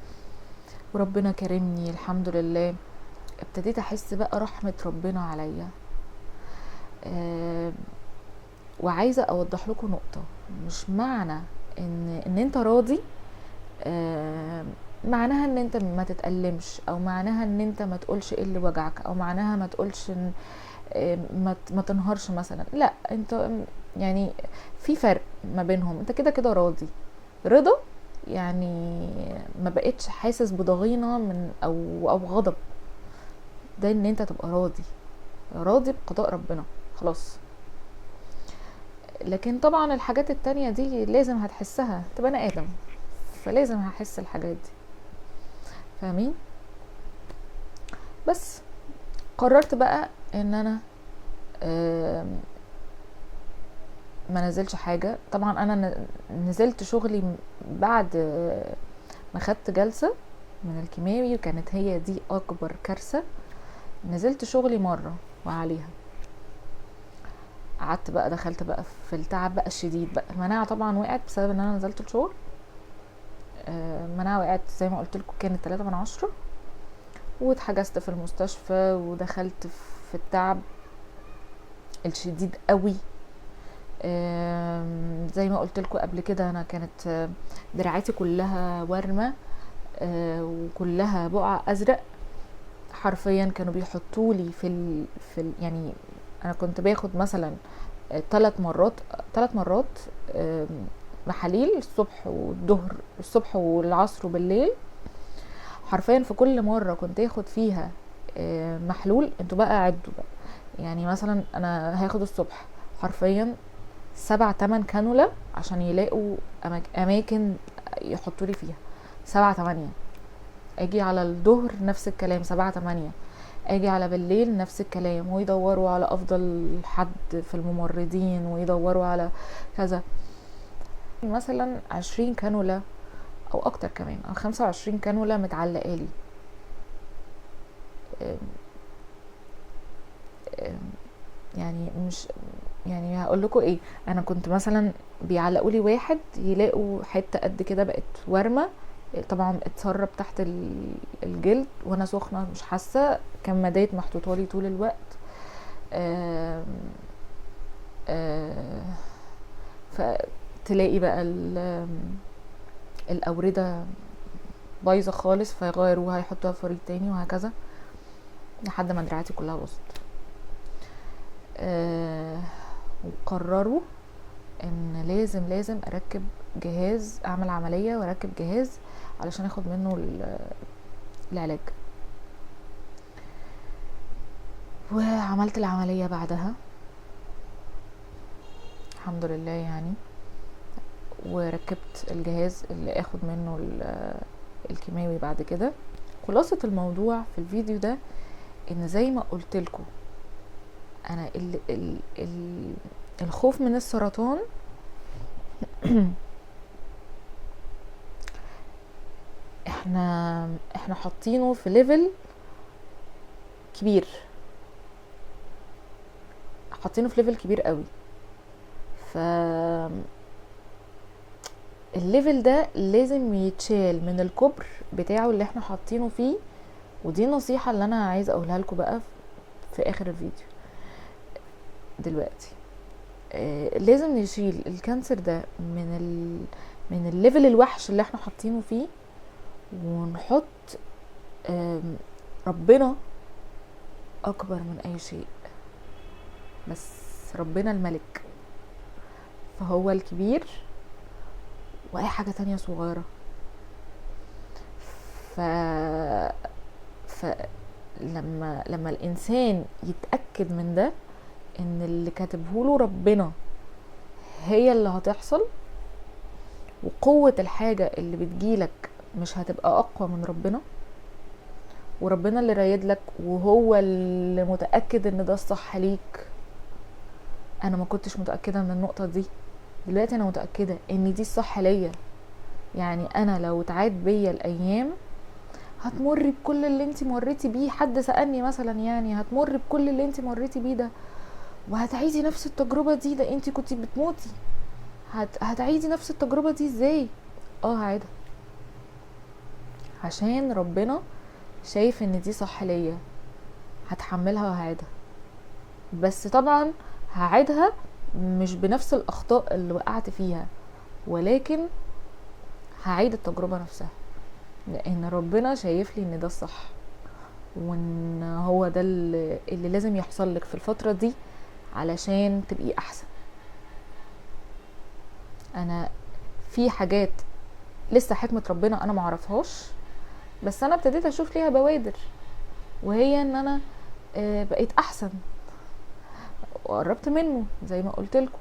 وربنا كرمني الحمد لله. ابتديت أحس بقى رحمة ربنا عليا. وعايزة أوضح لكم نقطة، مش معنى إن أنت راضي، معناها إن أنت ما تتألمش، أو معناها إن أنت ما تقولش إيه اللي وجعك، أو معناها ما تقولش إن، ما تنهارش مثلا. لا، أنت في فرق ما بينهم. أنت كده كده راضي، رضا يعني ما بقتش حاسس بضغينة من أو غضب، ده إن أنت تبقى راضي، راضي بقضاء ربنا خلاص. لكن طبعا الحاجات التانية دي لازم هتحسها، تبقى انا ادم فلازم هحس الحاجات دي، فاهمين؟ بس قررت بقى ان انا ما نزلش حاجة. طبعا انا نزلت شغلي بعد ما خدت جلسة من الكيماوي، وكانت هي دي اكبر كارثة. نزلت شغلي مرة وعليها قعدت بقى، دخلت بقى في التعب بقى الشديد بقى. المناعة طبعا وقعت بسبب ان انا نزلت الشغل. المناعة وقعت زي ما قلت لكم، كانت 3 من 10، واتحجزت في المستشفى ودخلت في التعب الشديد قوي. زي ما قلت لكم قبل كده، انا كانت دراعاتي كلها ورمة، وكلها بقع ازرق حرفيا. كانوا بيحطولي في ال في ال يعني انا كنت باخد مثلا 3 مرات، محاليل الصبح والظهر، الصبح والعصر وبالليل. حرفيا في كل مرة كنت اخد فيها محلول، انتوا بقى عدوا بقى، يعني مثلا انا هاخد الصبح حرفيا 7-8 كانولا عشان يلاقوا اماكن يحطوا لي فيها 7-8. اجي على الظهر نفس الكلام 7-8، اجي على بالليل نفس الكلام، ويدوروا على افضل حد في الممرضين، ويدوروا على كذا. مثلا 20 كانولا او اكتر كمان، او 25 كانولا متعلقه لي. يعني مش يعني هقول لكم ايه، انا كنت مثلا بيعلقوا لي واحد يلاقوا حته قد كده بقت ورمه، طبعا اتسرب تحت الجلد وانا سخنه مش حاسه، كمادات محطوطه لي طول الوقت. آم، آم، فتلاقي بقى الاورده بايظه خالص، فيغيروها يحطوها في فريق تاني وهكذا لحد ما دراعاتي كلها باظت. وقرروا ان لازم اركب جهاز، اعمل عملية واركب جهاز علشان اخد منه العلاج. وعملت العملية بعدها الحمد لله وركبت الجهاز اللي اخد منه الكيماوي بعد كده. خلاصة الموضوع في الفيديو ده ان زي ما قلت لكم انا الخوف من السرطان احنا حاطينه في level كبير، حاطينه في level كبير قوي. ف ال level ده لازم يتشال من الكبر بتاعه اللي احنا حاطينه فيه. ودي النصيحة اللي انا عايزة اقولها لكم بقى في اخر الفيديو دلوقتي. لازم نشيل ال Cancer ده من ال level الوحش اللي احنا حاطينه فيه، ونحط ربنا اكبر من اي شيء. بس ربنا الملك، فهو الكبير واي حاجة تانية صغيرة. لما الانسان يتأكد من ده، ان اللي كاتبهوله ربنا هي اللي هتحصل، وقوة الحاجة اللي بتجيلك مش هتبقى اقوى من ربنا، وربنا اللي رايد لك وهو اللي متأكد ان ده الصح ليك. انا ما كنتش متأكدة من النقطة دي، دلوقتي انا متأكدة ان دي الصح ليا. يعني انا لو تعاد بيا الايام هتمر بكل اللي انتي مريتي بيه. حد سألني مثلا يعني هتمر بكل اللي انتي مريتي بيه ده وهتعيدي نفس التجربة دي، ده انتي كنتي بتموتي، هتعيدي نفس التجربة دي ازاي؟ هعيدها عشان ربنا شايف ان دي صح ليا، هتحملها وهعيدها. بس طبعا هعيدها مش بنفس الاخطاء اللي وقعت فيها، ولكن هعيد التجربة نفسها، لان ربنا شايف لي ان ده الصح، وان هو ده اللي لازم يحصل لك في الفترة دي علشان تبقي احسن. انا في حاجات لسه حكمة ربنا انا معرفهاش، بس انا ابتديت اشوف ليها بوادر، وهي ان انا بقيت احسن وقربت منه زي ما قلت لكم.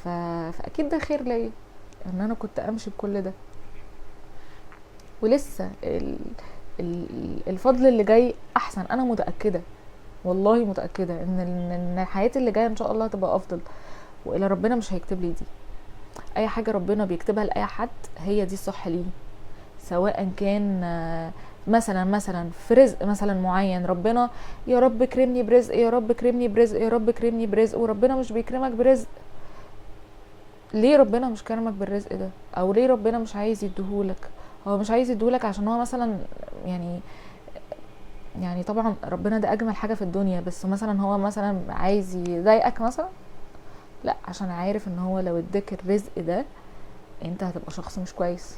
فاكيد ده خير ليا ان انا كنت امشي بكل ده. ولسه الفضل اللي جاي احسن، انا متاكدة والله متاكدة ان حياتي اللي جاية ان شاء الله هتبقى افضل، والى ربنا مش هيكتب لي دي. اي حاجة ربنا بيكتبها لاي حد هي دي الصح ليه، سواء كان مثلا في رزق مثلا معين، ربنا يا رب كرمني برزق، يا رب كرمني برزق، يا رب كرمني برزق، وربنا مش بيكرمك برزق. ليه ربنا مش كرمك بالرزق ده؟ او ليه ربنا مش عايز يديهولك؟ هو مش عايز يديهولك عشان هو مثلا يعني طبعا ربنا ده اجمل حاجة في الدنيا، بس مثلا هو مثلا عايز يضايقك مثلا؟ لا، عشان عارف ان هو لو اداك الرزق ده انت هتبقى شخص مش كويس،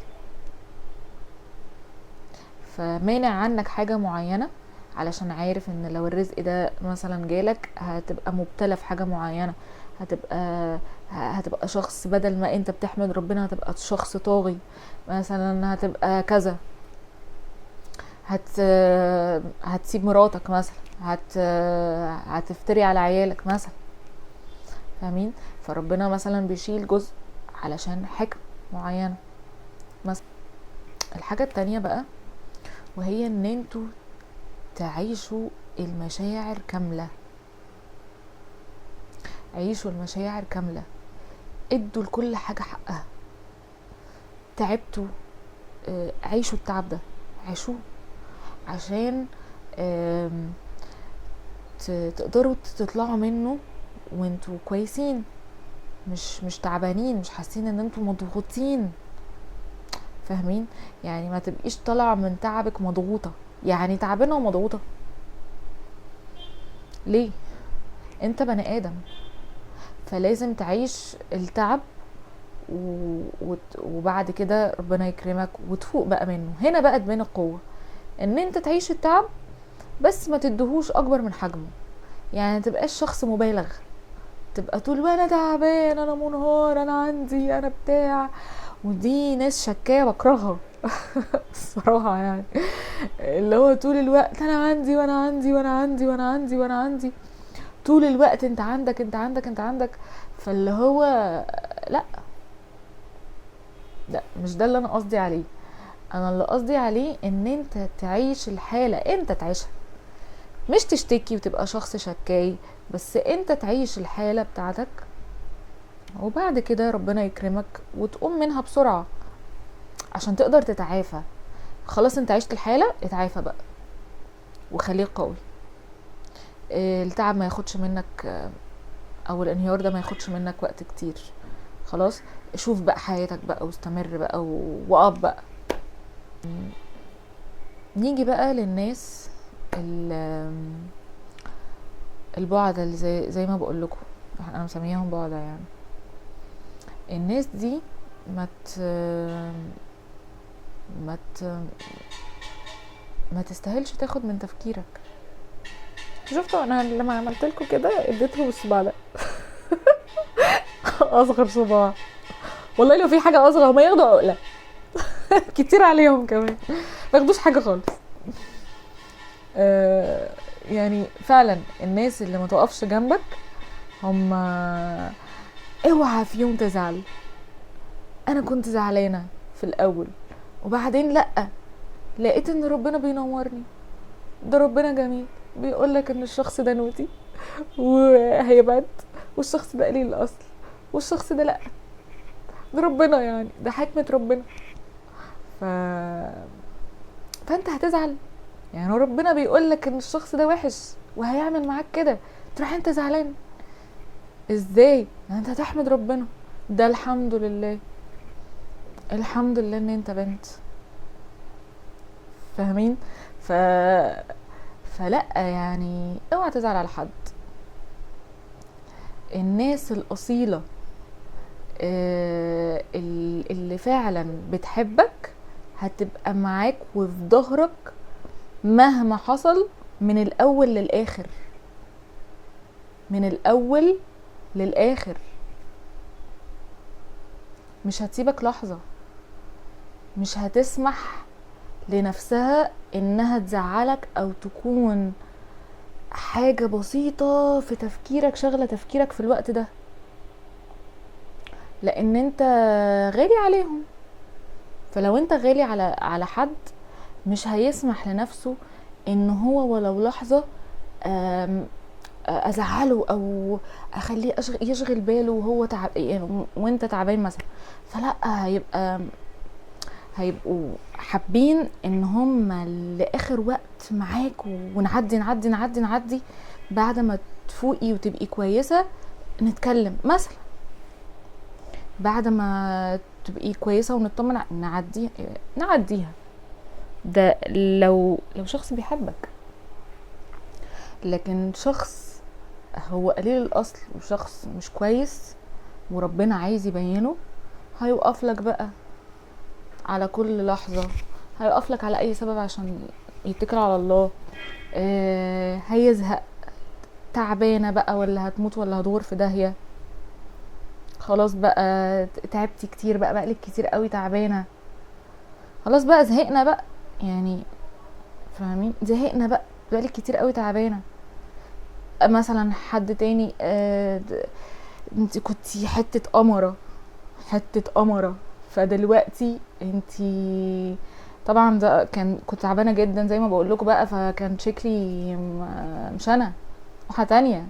فمانع عنك حاجة معينة علشان عارف ان لو الرزق ده مثلا جالك هتبقى مبتلى في حاجة معينة، هتبقى شخص بدل ما انت بتحمد ربنا هتبقى شخص طاغي مثلا، هتبقى كذا، هتسيب مراتك مثلا، هتفتري على عيالك مثلا، فاهمين؟ فربنا مثلا بيشيل جزء علشان حكم معينة مثلا. الحاجة التانية بقى وهي ان انتوا تعيشوا المشاعر كاملة. عيشوا المشاعر كاملة، ادوا لكل حاجة حقها. تعبتوا، عيشوا التعب ده، عيشوه عشان تقدروا تطلعوا منه وانتوا كويسين، مش تعبانين، مش حاسين ان انتوا مضغوطين، فاهمين؟ يعني ما تبقيش طالعة من تعبك مضغوطة، يعني تعبانة ومضغوطة ليه؟ انت بني ادم، فلازم تعيش التعب وبعد كده ربنا يكرمك وتفوق بقى منه. هنا بقى تبان القوة، ان انت تعيش التعب بس ما تدهوش اكبر من حجمه، يعني ما تبقاش شخص مبالغ، تبقى طول وانا تعبان، انا منهار، انا عندي، انا بتاع. ودي ناس شكاية بكرهها الصراحة، يعني اللي هو طول الوقت انا عندي وانا عندي وانا عندي وانا عندي وانا عندي، طول الوقت انت عندك انت عندك انت عندك. فاللي هو لا لا، مش ده اللي انا قصدي عليه. انا اللي قصدي عليه ان انت تعيش الحالة، انت تعيشها، مش تشتكي وتبقى شخص شكاي، بس انت تعيش الحالة بتاعتك، وبعد كده ربنا يكرمك وتقوم منها بسرعة عشان تقدر تتعافى. خلاص انت عشت الحالة، اتعافى بقى وخليك قوي. التعب ما ياخدش منك او الانهيار ده ما ياخدش منك وقت كتير. خلاص شوف بقى حياتك بقى واستمر بقى وقف بقى. نيجي بقى للناس البعدة اللي زي ما بقول لكم انا مسميهم بعدة. يعني الناس دي ما تستاهلش تاخد من تفكيرك. شفتوا انا لما عملت لكم كده اديتهم الصباع ده اصغر صباع، والله لو في حاجة اصغر ما ياخدوا عقله كتير عليهم، كمان ما ياخدوش حاجة خالص. يعني فعلا الناس اللي ما تقفش جنبك هم اوعى في يوم تزعل. انا كنت زعلانة في الاول وبعدين لا، لقيت ان ربنا بينورني، ده ربنا جميل بيقولك ان الشخص ده نوتي وهيبعد، والشخص ده قليل الاصل، والشخص ده لا، ده ربنا، يعني ده حكمة ربنا. فانت هتزعل، يعني ربنا بيقولك ان الشخص ده وحش وهيعمل معاك كده، تروح انت زعلان ازاي؟ يعني انت هتحمد ربنا، ده الحمد لله، الحمد لله ان انت بنت، فاهمين؟ فلا يعني اوعى تزعل على حد. الناس الأصيلة اللي فعلا بتحبك هتبقى معاك وفي ظهرك مهما حصل، من الأول للآخر، من الأول للآخر، مش هتسيبك لحظة، مش هتسمح لنفسها انها تزعلك او تكون حاجة بسيطة في تفكيرك، شغلة تفكيرك في الوقت ده، لان انت غالي عليهم. فلو انت غالي على حد مش هيسمح لنفسه ان هو ولو لحظة ازعله او اخليه يشغل باله وهو تعب، يعني وانت تعبان مثلا. فلا، هيبقوا حابين ان هم لاخر وقت معاك، ونعدي نعدي نعدي نعدي، بعد ما تفوقي وتبقي كويسة نتكلم مثلا، بعد ما تبقي كويسة ونطمن نعديها. ده لو شخص بيحبك. لكن شخص هو قليل الاصل وشخص مش كويس وربنا عايز يبينه، هيوقف لك بقى على كل لحظة، هيوقف لك على اي سبب عشان يتكل على الله. هيزهق، تعبانة بقى ولا هتموت ولا هدور في داهية، خلاص بقى تعبتي كتير بقى، بقالك كتير قوي تعبانة، خلاص بقى زهقنا بقى، يعني فاهمين، زهقنا بقى، بقالك كتير قوي تعبانة. مثلا حد تاني، انت كنتي حتة قمرة، حتة قمرة، فدلوقتي انتي طبعا ده كنت تعبانة جدا زي ما بقول لكم بقى، فكان شكلي مش انا، واحدة تانية،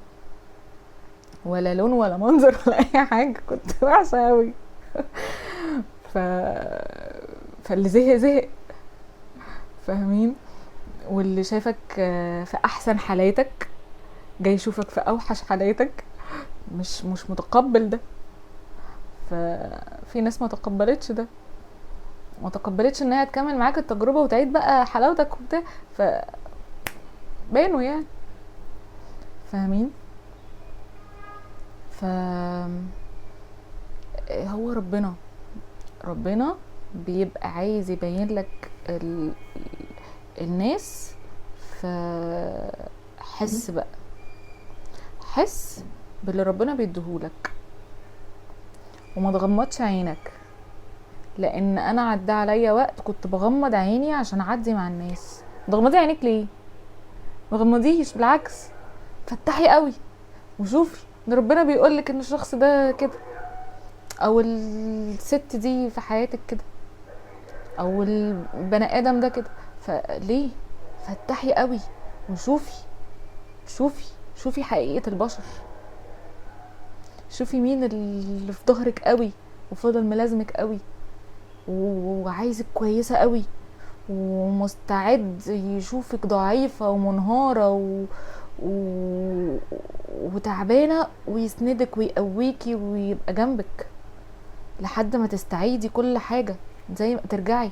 ولا لون ولا منظر ولا اي حاجة، كنت وحشة قوي. فاللي زهق زهق، فاهمين؟ واللي شايفك في احسن حالاتك جاي يشوفك في اوحش حالاتك، مش متقبل ده. ففي ناس ما تقبلتش ده، ما تقبلتش انها تكمل معاك التجربة وتعيد بقى حلاوتك وبتاع، ف بانوا يعني، فاهمين؟ ف هو ربنا بيبقى عايز يبين لك الناس. فحس بقى، حس باللي ربنا بيديهولك وما تغمضش عينك، لان انا عدى عليا وقت كنت بغمض عيني عشان اعدي مع الناس. تغمضي عينك ليه؟ ما تغمضيش، بالعكس فتحي قوي وشوفي ان ربنا بيقولك ان الشخص ده كده، او الست دي في حياتك كده، او البني ادم ده كده. فليه؟ فتحي قوي وشوفي، شوفي، شوفي حقيقة البشر، شوفي مين اللي في ظهرك قوي وفضل ملازمك قوي وعايزك كويسة قوي ومستعد يشوفك ضعيفة ومنهارة وتعبانه ويسندك ويقويكي ويبقى جنبك لحد ما تستعيدي كل حاجة، زي ما ترجعي،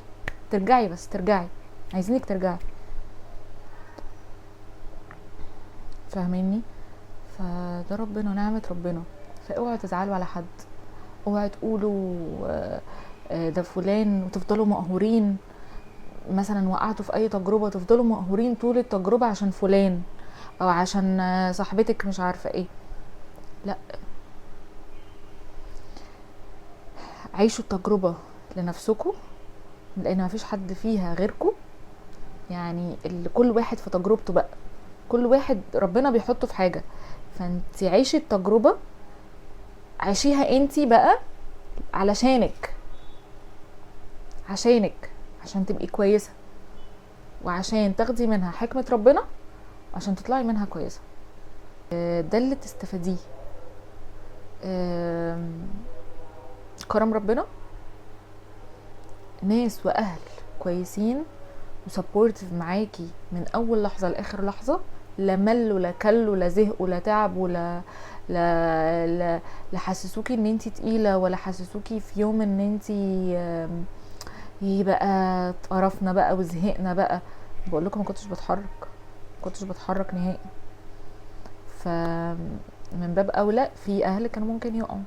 ترجعي بس ترجعي، عايزينك ترجعي، فاهميني؟ فده ربنا، نعمه ربنا. فاوعوا تزعلوا على حد، اوعوا تقولوا ده فلان وتفضلوا مقهورين. مثلا وقعتوا في اي تجربه تفضلوا مقهورين طول التجربة عشان فلان او عشان صاحبتك مش عارفه ايه. لا، عيشوا التجربة لنفسكم، لان مفيش حد فيها غيركم. يعني كل واحد في تجربته بقى، كل واحد ربنا بيحطه في حاجة، فانت عيشي التجربة، عيشيها انت بقى علشانك، عشانك، عشان تبقي كويسة، وعشان تاخدي منها حكمه ربنا، عشان تطلعي منها كويسة. ده اللي تستفاديه. كرم ربنا، ناس واهل كويسين وسبورتيف معاكي من اول لحظة لاخر لحظة، لا ملوا لا كلوا لا زهقوا لا تعبوا لا لا لا لا حسسوكي ان انتي تقيلة، ولا حسسوكي في يوم ان انتي ايه بقى اتقرفنا بقى وزهقنا بقى. بقول لكم ما كنتش بتحرك، ما كنتش بتحرك نهائي. فمن باب اولى في اهل كانوا ممكن يقعوا.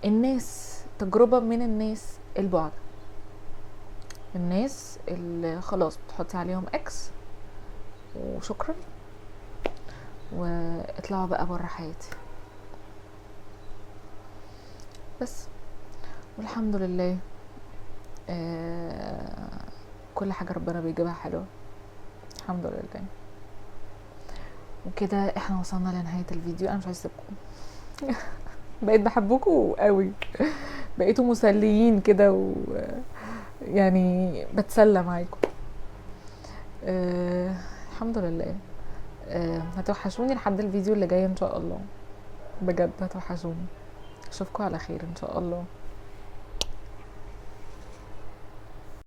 الناس، تجربة من الناس البعد، الناس اللي خلاص بتحطي عليهم اكس وشكرا واطلعوا بقى بره حياتي بس. والحمد لله كل حاجة ربنا بيجيبها حلوة، الحمد لله. وكده احنا وصلنا لنهاية الفيديو. انا مش عايزة اسيبكم، بقيت بحبكم قوي، بقيتوا مسليين كده، و يعني بتسلى معاكم. الحمد لله. هتوحشوني لحد الفيديو اللي جاي ان شاء الله، بجد هتوحشوني. اشوفكم على خير ان شاء الله.